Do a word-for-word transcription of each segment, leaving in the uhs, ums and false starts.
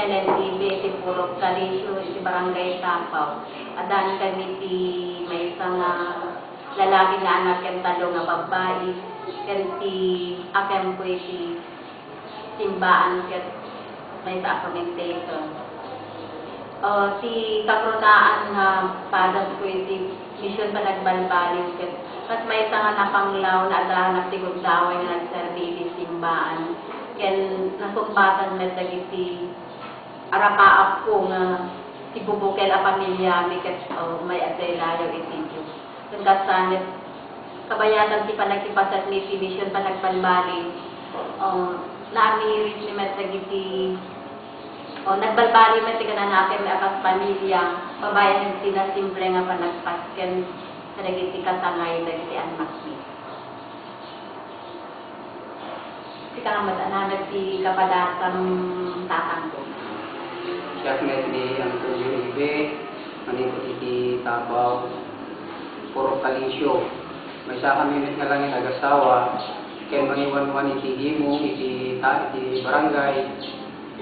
Ken ti Betty Purok Kalisio iti Barangay Tapaw. Addaan kami ti maysa nga lalaki nga anak ken tallo nga babbai, ken ti akemko iti simbaan ket maysa a commentator. O, ti kangrunaan nga padasko iti Mision Panagbalbaliw ket kas maysa nga napanglaw, naaddanak ti gundaway nga nagserbi iti simbaan ken nasumpatan met dagiti arapaapko nga ti bubukel a pamiliami ket, o, may adda dayaw iti Dios. Ken kasta met, kabayatan ti panagkipasekmi iti Mision Panagbalbaliw, o, naamirit ni met dagiti, o, nagbalbaliw met ti kananakem a kas pamilia, babaen ti nasimple nga panagpasken kadagiti kasangay dagiti annakmi. Sika nga met, ania met ti kapadatam, tatangko? Siak met ni Antonio Ibe, manipud iti Tapaw, Purok Kalisio. Maysa kami met nga langit agasawa, ken maniwanwan iti gimong iti ta-, iti barangay.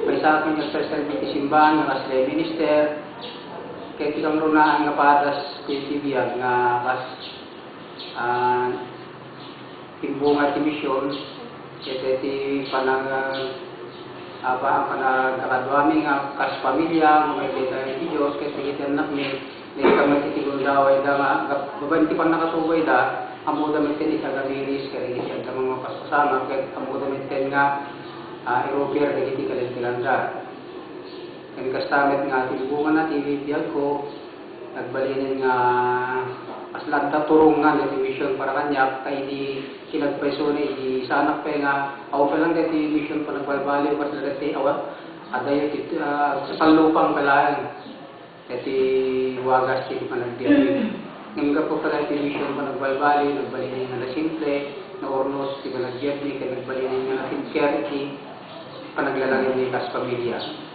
Maysa kami nga serserbi iti simbaan nga kas lay minister, ket ti kangrunaan nga padas ko iti biag nga kas, ah, timbunga ti mision, ket iti panag-, apa, panagkakaduami nga kas pamilia, nga maibigan ti Dios, ket dagiti annakmi, dagiti met iti gundawayda nga, gap-, babaen ti pannakatuboyda, ammoda met ken iti agamiris, kadagiti adda nga mapasamak, ket ammoda met ken nga, ah, irupir dagiti kalinteganda. Ken kasta met nga timbungana ti biagko, nagbalinen nga kasla adda turong nga iti mision para kaniak, ta idi kinagpaysona, idi sanak pay nga, awan pay lang daytoy mision panagbalbaliw, kasla daytoy awa-, adayo ti, ah, sasallupang pay laeng. Daytoy wagas ti panagbiag. Ngem gapu pay daytoy mision panagbalbaliw, nagbalinen nga nasimple, naurnos ti panagbiagmi, ken nagbalinen nga natimker iti panaglalangitmi kas pamilia.